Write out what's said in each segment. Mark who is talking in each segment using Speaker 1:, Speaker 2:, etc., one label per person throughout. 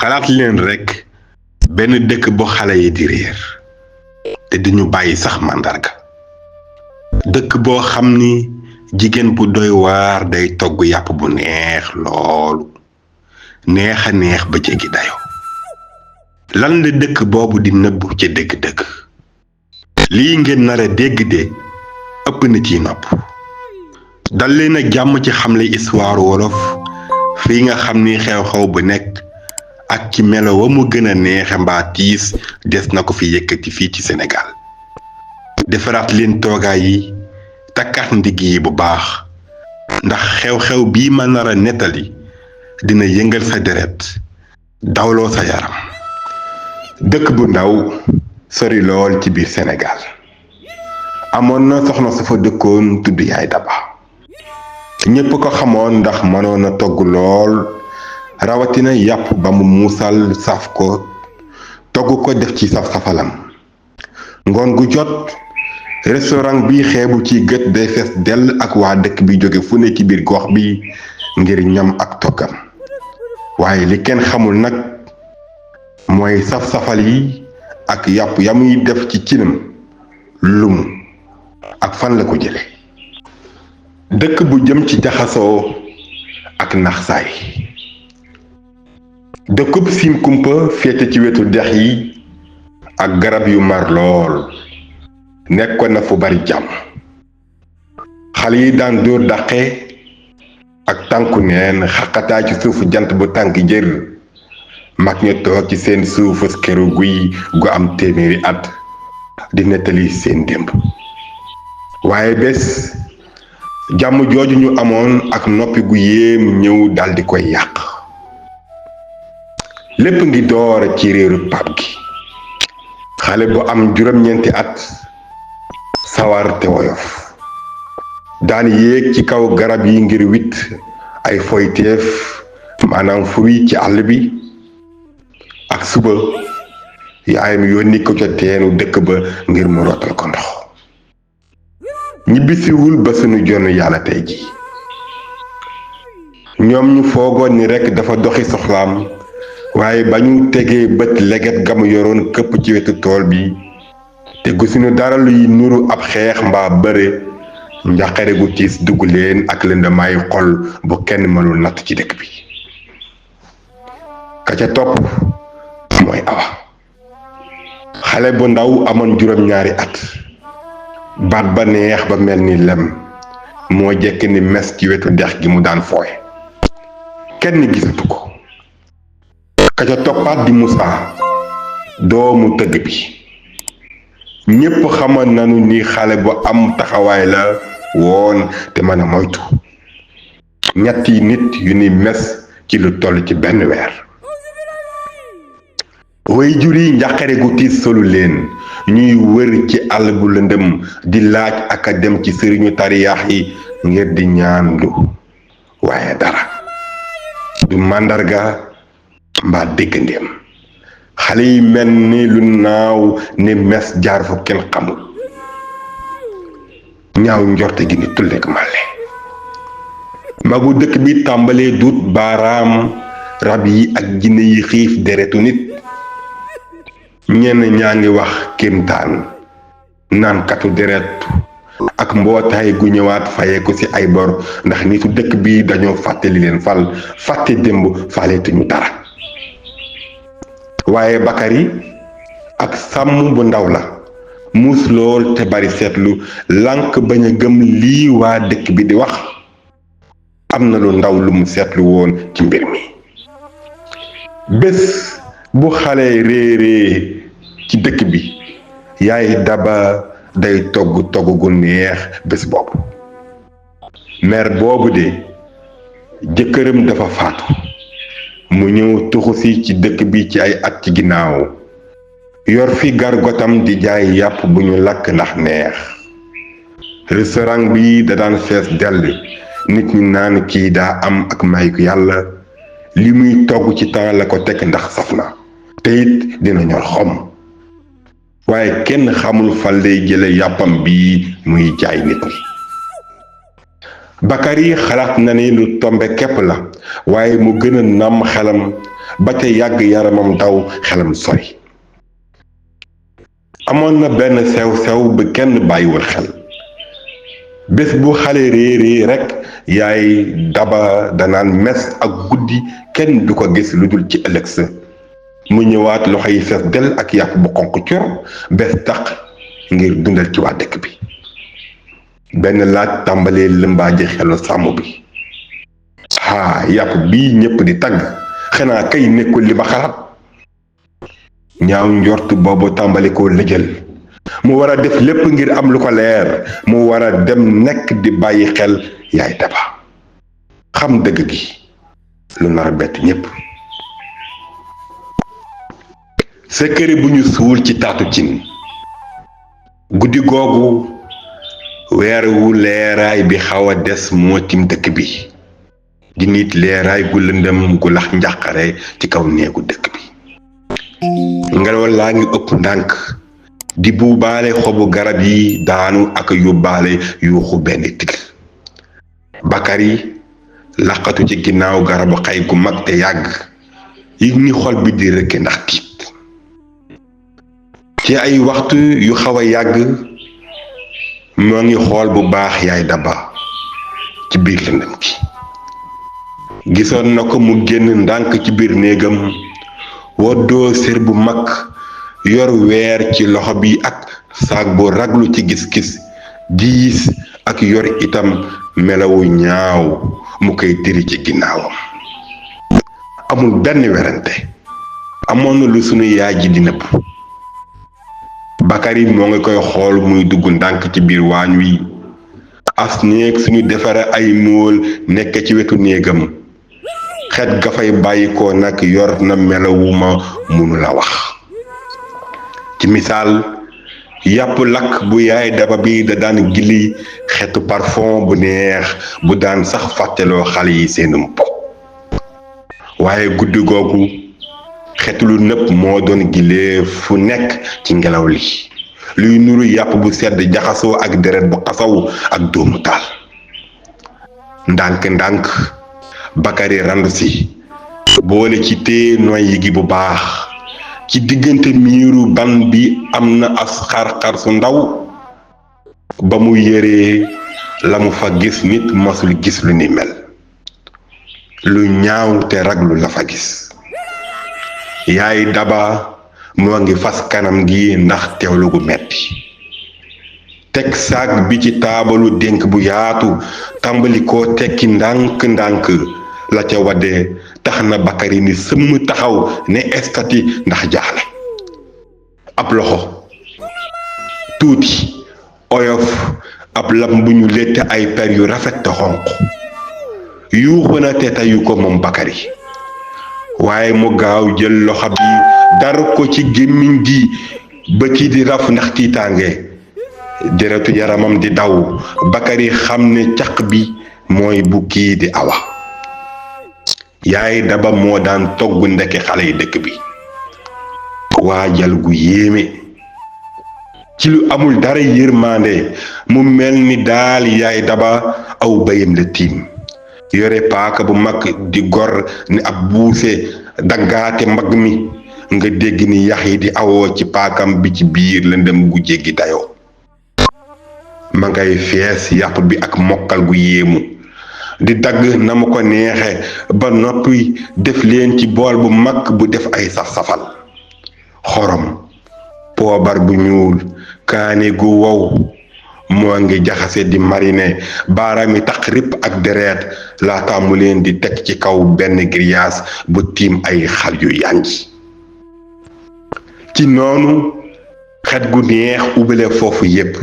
Speaker 1: xalaat leen rekk benn dëkk bu xale yi di réer te duñu bàyyi sax màndarga. dëkk boo xam ni jigéen bu doy waar day togg yàpp bu neex loolu neex a neex ba jéggi dayo. lan la dëkk boobu di nëbbu ca dëgg-dëgg? lii ngeen nar a dégg de ëpp na ci nopp. dal leen ak jàmm ci xamle histoire wolof fii nga xam ni xew-xew bu nekk ak ci melo wa mu gën a neexe mbaa tiis des na ko fi yëkkati fii ci Sénégal. defaraat leen toogaay yi takkaat ndigg yi bu baax ndax xew-xew bii ma nar a nettali dina yëngal sa deret dawloo sa yaram. dëkk bu ndaw sori lool ci biir Sénégal amoon na soxna su fa dëkkoon tudd Yaay Daba. ñépp ko xamoon ndax mënoon a togg lool rawatina yàpp ba mu muusal saf ko togg ko def ci saf-safalam. ngoon gu jot restaurant bi xeebu ci gët day fees dell ak waa dëkk bi jóge fu ne ci biir gox bi ngir ñam ak toggam. waaye li kenn xamul nag mooy saf-safal yi ak yàpp ya muy def ci cinam lumu ak fan la ko jële. dëkk bu jëm ci jaxasoo ak naxsaay. dëkkub Siin Kumpa féete ci wetu dex yi ak garab yu mar lool nekkoon na fu bari jàmm. xale yi daan dóor dàqe ak tànku neen xaqataay ci suufu jant bu tànk jër. mag ñu toog ci seen suufus këru guy gu am téeméeri at di nettali seen démb. waaye bés jàmm jooju ñu amoon ak noppi gu yéem ñëw daldi koy yàq. lépp ngi door ci réeru pap gi. xale bu am juróom-ñeenti at sawar te woyof daan yéeg ci kaw garab yi ngir wit ay foyteef maanaam fruit ci àll bi. ak suba yaayam yónni ko ca teenu dëkk ba ngir mu rootal ko ndox. ñibbisiwul ba sunu jonn yàlla tey ji. ñoom ñu foogoon ni rekk dafa doxi soxlaam waaye ba ñu tegee bët leget ga mu yoroon këpp ci wetu tool bi te gisuñu dara luy nuru ab xeex mbaa bëre njaqare gu tiis dugg leen ak lëndamaayu xol bu kenn mënul natt ci dëkk bi. ka ca topp mooy Awa. xale bu ndaw amoon juróom-ñaari at baat ba neex ba mel ni lem moo jekk ni mes ci wetu dex gi mu daan fooy kenn gisatu ko. ka ca toppaat di Moussa doomu tëgg bi. ñépp xamoon nañu ni xale bu am taxawaay la woon te mën a moytu. ñetti nit yu ni mes ci lu toll ci benn weer. way jur yi njàqare gu tiis solu leen ñuy wër ci àll bu lëndëm di laaj ak a dem ci sëriñu tariyaax yi ngir di ñaan lu waaye dara du màndarga mbaa déggandeem. xale yi mel ni lu naaw ni mes jaar fu kenn xamul. ñaaw njorte gi ni tulleek màlle. magu dëkk bi tàmbalee duut baaraam rab yi ak jinne yi xiif deretu nit. ñenn ñaa ngi wax kéemtaan naankatu deret ak mbootaay gu ñëwaat fayeeku ci ay bor ndax nitu dëkk bi dañoo fàtte li leen fal fàtte démb faaleetuñu dara. waaye Bakari ak sàmm bu ndaw la muus lool te bari seetlu lànk bañ a gëm lii waa dëkk bi di wax. am na lu ndaw lu mu seetlu woon ci mbir mi. bés bu xale réeree ci dëkk bi Yaay Daba day togg gu neex bés boobu. mère boobu de jëkkëram dafa faatu mu ñëw tuxu si ci dëkk bi ci ay at ci ginnaaw yor fi gargotam di jaay yàpp bu ñu lakk ndax neex. restaurant bi da daan fees dell nit ñi naan kii daa am ak mayu yàlla li muy togg ci temps la ko teg ndax saf na te it dina ñor xom. waaye kenn xamul fan lay jële yàppam bi muy jaay nit ñi. Bakary xalaat na ni lu tombe képp la waaye mu gën a nàmm xelam ba te yàgg yaramam daw xelam sori. amoon na benn sew-sew bu kenn bàyyiwul xel. bés bu xale réeree rekk yaay daba danaan mes ak guddi kenn du ko gis lu dul ci ëllëg sa mu ñëwaat loxo yi fees del ak yàpp bu xonq cor bés tax ngir dundal ci waa dëkk bi. benn laaj tàmbalee lëmbaaji xelu sàmm bi. yàpp bii ñépp di tagg xanaa kay nekkul li ma xalaat. ñaaw njort boobu tàmbali ko lëjal mu war a def lépp ngir am lu ko leer mu war a dem nekk di bàyyi xel yaay daba xam dëgg gi lu nar a bett ñépp. sekere bu ñu suul ci taatu cin. guddi googu weer wu leeraay bi xaw a des moo tim dëkk bi di nit leeraay gu lëndëm gu lax njàqare ci kaw néegu dëkk bi. ngelaw laa ngi ëpp ndànk di buubaale xobu garab yi daanu ak yóbbaale yuuxu benn tigg. Bakary laqatu ci ginnaaw garabu xay gu mag te yàgg yi ni xol bi di rëkke ndax tiit. ci ay waxtu yu xaw a yàgg moo ngi xool bu baax yaay daba ci biir lëndëm gi. gisoon na ko mu génn ndànk ci biir néegam woddoo sér bu mag yor weer ci loxo bi ak saag bu raglu ci gis-gis diis ak yor itam melawu ñaaw mu koy diri ci ginnaawam. amul benn werante amoon na lu sunu yaay ji di nëbb. Bakary moo ngi koy xool muy dugg ndànk ci biir waañ wi. as néeg suñu defare ay móol nekk ci wetu néegam. xet ga fay bàyyikoo nag yor na melawu ma munu la wax. ci misaal yàpp lakk bu yaay daba bi da daan gilli xetu parfum bu neex bu daan sax fàtteloo xale yi seenum po. waaye guddi googu xetu lu nëpp moo doon gilee fu nekk ci ngelaw li luy nuru yàpp bu sedd jaxasoo ak deret bu xasaw ak doomu taal. ndànk-ndànk Bakary randu si boole ci téye noyyi gi bu baax. ci diggante miiru ban bi am na as xar-xar su ndaw ba mu yëree la mu fa gis nit masul gis lu ni mel. lu ñaaw te raglu la fa gis. yaay daba moo ngi fas kanam gi ndax teewlu gu metti. teg saag bi ci taabalu dénk bu yaatu tàmbali koo tekki ndànk-ndànk la ca wadde tax na Bakary ni sëmm taxaw ne estati ndax jaaxle. ab loxo tuuti oyof ab lam bu ñu lett ay per yu rafet te xonq yuuxu na te tayu ko moom Bakary waaye mu gaaw jël loxo bi dar ko ci gémmiñ gi ba kii di raf ndax tiitaange. deretu yaramam di daw Bakary xam ne caq bi mooy bu kii di awa. yaay daba moo daan togg ndeke xale yi dëkk bi. waajal gu yéeme ci lu amul dara yërmande mu mel ni daal yaay daba aw bayam la tiim yore paaka bu mag di gor ni ab buuse daggaate mbagg mi nga dégg ni yax yi di awoo ci paakam bi ci biir lëndëm gu jéggi dayoo. ma ngay fees yàpp bi ak mokkal gu yéemu di dagg na mu ko neexe ba noppi def leen ci bool bu mag bu def ay saf-safal. xorom poobar bu ñuul kaani gu wow moo ngi jaxase di marine baaraami tax ripp ak deret laata mu leen di teg ci kaw benn grillage bu tiim ay xal yu yànj. ci noonu xet gu neex ubale foofu yépp.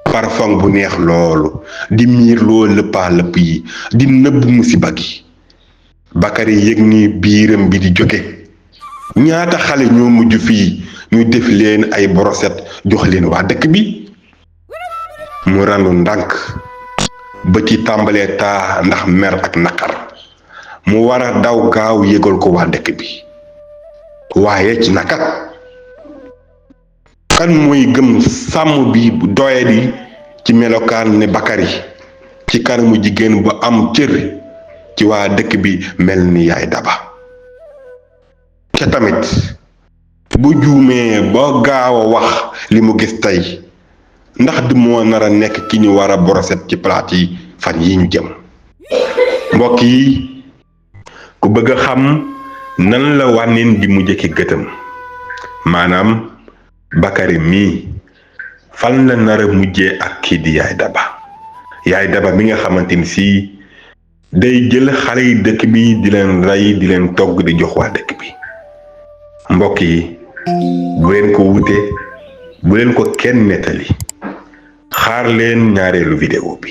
Speaker 1: parfum bu neex loolu di miir loo lëppaa lëpp yi di nëbb musiba gi. Bakary yëg ni biiram bi di jóge. ñaata xale ñoo mujj fii ñu def leen ay broset jox leen waa dëkk bi. mu randu ndànk ba ci tàmbalee taa ndax mer ak naqar mu war a daw gaaw yëgal ko waa dëkk bi. waaye ci nakat kan mooy gëm sàmm bi doyadi ci melokaan ne Bakary ci kanamu jigéen bu am cër ci waa dëkk bi mel ni Yaay Daba ca tamit bu juumee ba gaaw a wax li mu gis tey ndax du moo nar a nekk ki ñu war a boroset ci palaat yi fan yi ñu jëm mbokk yi ku bëgg a xam nan la wànneen di mujjee ki gëtam maanaam Bakary mii fan la nar a mujjee ak kii di Yaay Daba mi nga xamante ni si day jël xale yi dëkk bi di leen rey di leen togg di jox waa dëkk bi mbokk yi bu leen ko wute bu leen ko kenn nettali xaar leen ñaareelu vidéo bi